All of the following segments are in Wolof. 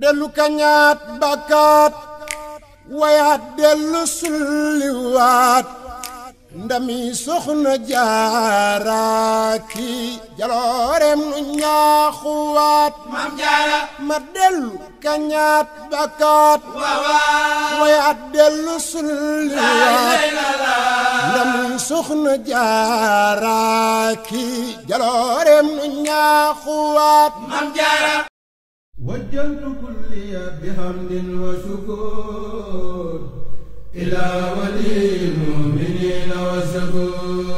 dellu kañaat bakkaat wayaat dellu sulliwaat ndami soxna jaaraaki jaloorem nu ñaaxuwaat Maam Jaara ma dellu kañaat bakkaat wayaat dellu sulliwaat ndami soxna jaaraaki jaloorem nu ñaaxuwaat Maam Jaara وجهت كلي بحمد وشكر إلى ولي المؤمنين والشكور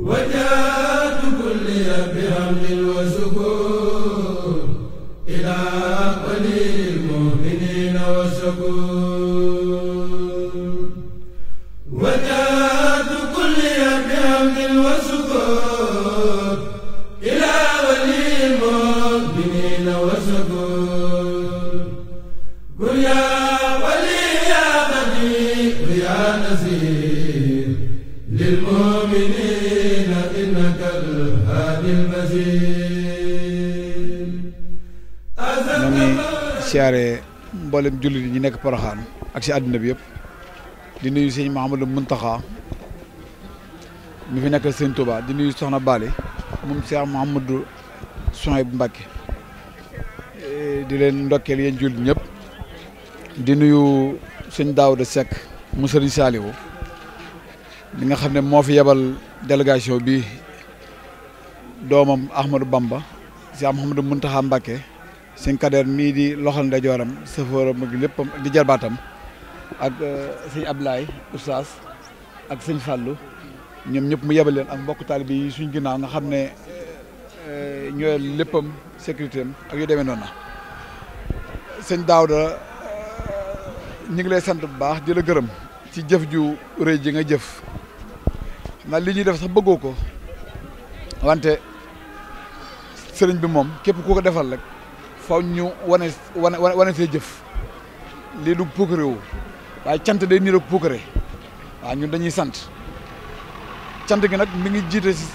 وجهت كلي بحمد وشكر إلى ولي المؤمنين والشكور وجهت كلي بحمد وشكر إلى ولي المؤمنين وشكور قل يا ولي يا بديع يا نذير للمؤمنين إنك الهادي المزيد siyaare mboolem jullit yi ñu nekk Porokhane ak si àdduna bi yëpp di nuyu sëñ Mouhamadou Mountakha mi fi nekk sëñ Touba di nuyu Soxna Bali moom Cheikh Mouhamadou Souhaïbou Mbacké di leen ndokkeel yéen jullit ñëpp di nuyu sëñ Daouda Seck mu sëriñ Saliou mi nga xam ne moo fi yebal délégation bi doomam Ahmadou Bamba Cheikh Mouhamadou Mountakha Mbacké sëñ Kader mii di loxal ndeyjooram safooram ak léppam di jarbaatam ak sëñ Ablaye Oustaz ak sëñ Fallou ñoom ñëpp mu yebal leen ak mbokk taalibe yi suñ ginnaaw nga xam ne ñooy léppam sécurité am ak yu demee noonu sëñ Daouda ñu ngi lay sant bu baax di la gërëm ci jëf ju rëy ji nga jëf xam naa li ñuy def sax bëggoo ko wante sëriñ bi moom képp ku ko defal rek faw ñu wane see jëf lii du puukare wu waaye cant day niroog puukare waaw ñun dañuy sant cant gi nag mi ngi jiite si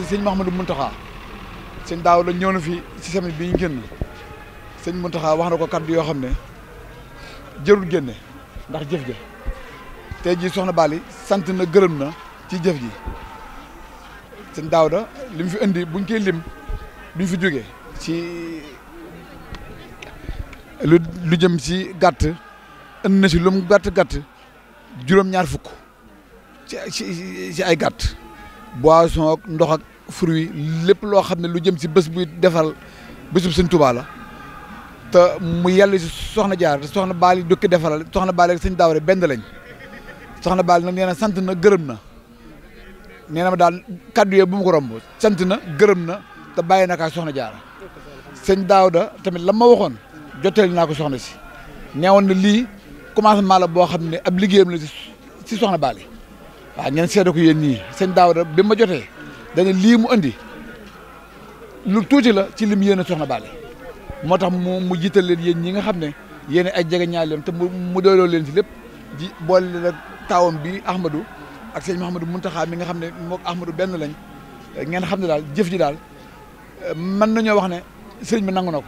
sëñ Mouhamadou Mountakha sëñ Daouda ñëw na fi si semaine bi ñu génn sëñ Mountakha wax na ko kaddu yoo xam ne jërul génne ndax jëf ja tey jii soxna Bali sant na gërëm na ci jëf ji sëñ Daouda li mu fi indi buñ koy lim duñ fi jógee ci lu jëm ci gàtt indi na si lu mu gàtt juróom-ñaar fukk ci ay gàtt boisson ak ndox ak fruit lépp loo xam ne lu jëm si bés buy defal bésub sëñ Tuubaa la te mu yàlla si soxna Jaar te soxna Bali dukki defaral soxna Bali ak sëñ Daouda benn lañ soxna Bali nag nee na sant na gërëm na nee na ma daal kaddu yee bu mu ko romb sant na gërëm na te bàyyi na kaa soxna Jaar sëñ Daouda tamit la ma waxoon jottali naa ko soxna si neewoon na lii commencement la boo xam ne ab liggéeyam la si soxna Bali waaw ngeen seede ko yéen ñii sëñ Daouda bi ma jotee dana lii mu andi lu tuuti la ci lim yéene soxna Bali moo tax mu jiital leen yéen ñi nga xam ne yéen ay jege ñaar leen te mu doyloo leen si lépp ji boole leen ak taawam bi Ahmadou ak sëñ Mouhamadou Mountakha mi nga xam ne moog Ahmadou benn lañ ngeen xam ne daal jëf ji daal mën nañoo wax ne sëriñ bi nangu na ko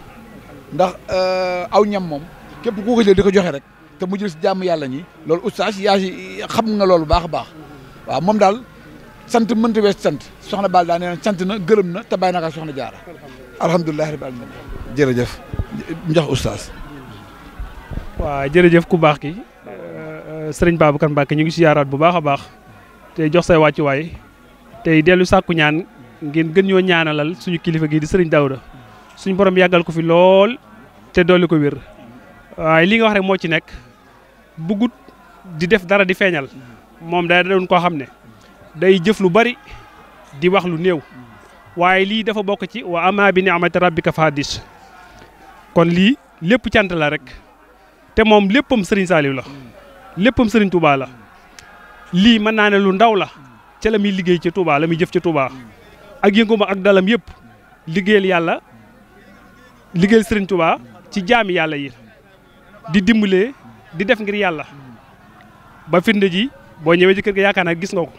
ndax aw ñam moom képp ku ko jël di ko joxe rek te mu jël si jàmm yàlla ñi loolu oustaz yaa si xam nga loolu baax a baax waaw moom daal sant mënta wees sant soxna Bali daal nee na sant na gërëm na te bàyyi na ko soxna Jaara alhamdulilah rabbil alamin jërëjëf njox oustaz. waaw jërëjëf ku baax ki sëriñ Babacar Mbacké ñu ngi siyaaraat bu baax a baax tey jox say wàccuwaay tey dellu sàkku ñaan ngeen gën ñoo ñaanalal suñu kilifa gi di sëriñ Daouda suñu borom yàggal ko fi lool te dolli ko wér waaye li nga wax rek moo ci nekk bëggut di def dara di feeñal moom day doon koo xam ne day jëf lu bari di wax lu néew waaye lii dafa bokk ci wa ama bi ni'mati rabbika fa hadis kon lii lépp cant la rek te moom léppam sëriñ Saliou la léppam sëriñ Touba la lii mën naa ne lu ndaw la ca la muy liggéey ca Touba la muy jëf ca Touba ak yënguma ak dalam yëpp liggéeyal yàlla liggéeyal sëriñ Touba ci jaami yàlla yi di dimbalee di def ngir yàlla ba firnde ji boo ñëwee ci kër ga yaakaar naa gis nga ko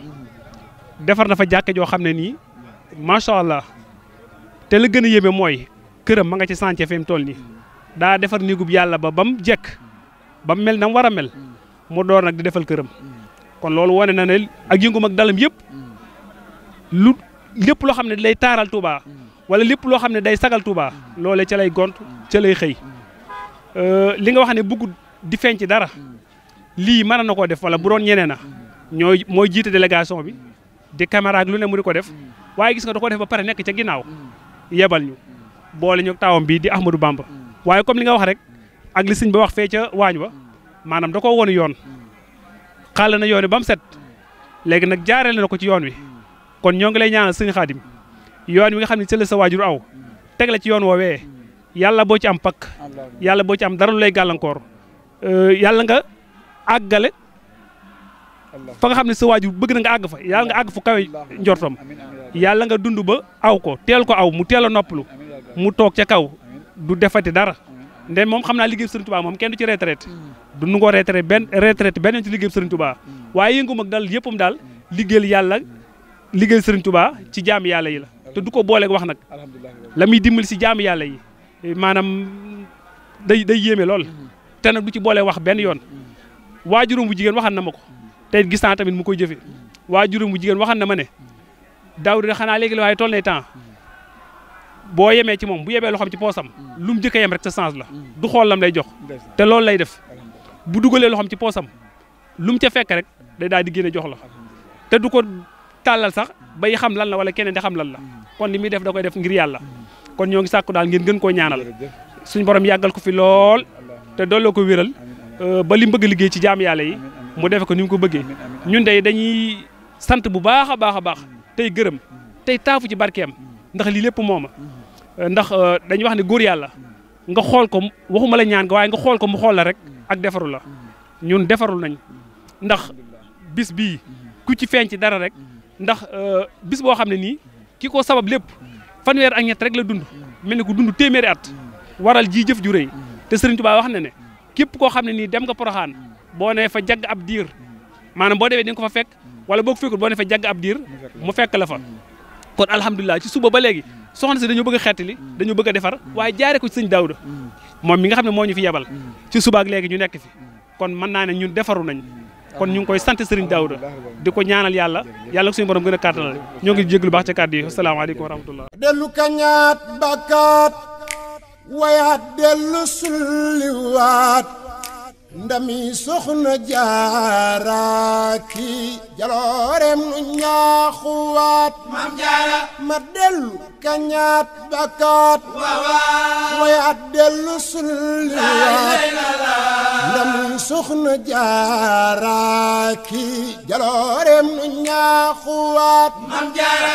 defar na fa jàkka joo xam ne nii macha allah te la gën a yéeme mooy këram ma nga ci chantier fi mu toll nii daa defar néegub yàlla ba mu jekk ba mu mel na mu war a mel mu door nag di defal këram kon loolu wane na ne ak yëngum ak dalam yëpp lu lépp loo xam ne day taaral Touba wala lépp loo xam ne day sagal Touba loolee ca lay gont ca lay xëy li nga wax ne bëgg di feeñ ci dara lii mën na koo def wala bu doon ñeneen na mooy jiite délégation bi di caméra ak lu ne mu di ko def waaye gis nga da ko def ba pare nekk ca ginnaaw yebal ñu boole ñu taawam bii di Ahmadou Bamba waaye comme li nga wax rek ak li sëñ ba wax fee ca waañ wa maanaam da koo won yoon xàll na yoon wi ba mu set léegi nag jaareel na ko ci yoon wi kon ñoo ngi lay ñaanal sëñ Xaadim yoon wi nga xam ne ci la sa waajur aw teg la ci yoon woowee yàlla boo ci am pakk yàlla boo ci am dara lu lay gàllankoor yàlla nga àggale fa nga xam ne sa waajur bëgg na nga àgg fa yàlla nga àgg fu kawe njortom yàlla nga dund ba aw ko teel ko aw mu teel a noppalu mu toog ca kaw du defati dara ndeen moom xam naa liggéey Sëriñ Touba moom kenn du ci retraite du nu ngoo retraite benn ci liggéey Sëriñ Touba waaye yëngum ak dal yëppam daal liggéeyal yàlla liggéey Sëriñ Touba ci jaami yàlla yi la te du ko booleeg wax nag la muy dimbali si jaami yàlla yi maanaam day yéeme lool te nag du ci booleeg wax benn yoon waajuram bu jigéen waxan na ma ko te gis naa tamit mu koy jëfe waajuram bu jigéen waxan na ma ne Daawda xanaa léegi la waaye toll nay temps boo yemee ci moom bu yebee loo xam ci poosam lu mu jëkk a yem rek sa sens la du xool lam lay jox te loolu lay def bu dugalee loo xam ci poosam lu mu ca fekk rek day daal di génne jox la te du ko tàllal sax bay xam lan la wala keneen di xam lan la kon li muy def da koy def ngir yàlla kon ñoo ngi sàkku daal ngeen gën koo ñaanal suñu borom yàggal ko fi lool te dooloo ko wéral ba li mu bëgg liggéey ci jaam yàlla yi mu defe ko ni mu ko bëggee ñun day dañuy sant bu baax a baax a baax tey gërëm tey taafu ci barkeem ndax lii lépp mooma ndax dañuy wax ne góor yàlla nga xool ko waxuma la ñaan nga waaye nga xool ko mu xool la rek ak defaru la ñun defarul nañ ndax bis bii ku ci feeñ ci dara rek ndax bis boo xam ne nii ki ko sabab lépp fanweer ak ñett rek la dund mel ni ku dund téeméeri at waral ji jëf ju rëy te Sëriñ Tuubaa wax na ne képp koo xam ne nii dem nga Poroxaan boo nee fa jagg ab diir maanaam boo demee di nga ko fa fekk wala boo ko fekkul boo nee fa jagg ab diir mu fekk la fa kon alhamdulilah ci suba ba léegi soxna si dañoo bëgg a xettali dañoo bëgg a defar waaye jaare ko ci sëñ Daawda moom mi nga xam ne moo ñu fi yebal ci suba ak léegi ñu nekk fi kon mën naa ne ñun defaru nañ kon ñu ngi koy sant Sëriñ Daawda di ko ñaanal yàlla yàlla ko suñu borom gën a kàttanal ñoo ngi jéglu baax ca kàddu yi asalaamaaleykum wa rahmatullah dellu kañaat bakkaat wayaat dellu sulliwaat ndami soxna jaaraaki jaloorem nu ñaaxuwaat mam jaara ma dellu kañaat bakkaat wayaat dellu sulliwaat ndami soxna jaaraaki jaloorem nu ñaaxuwaat mam jaara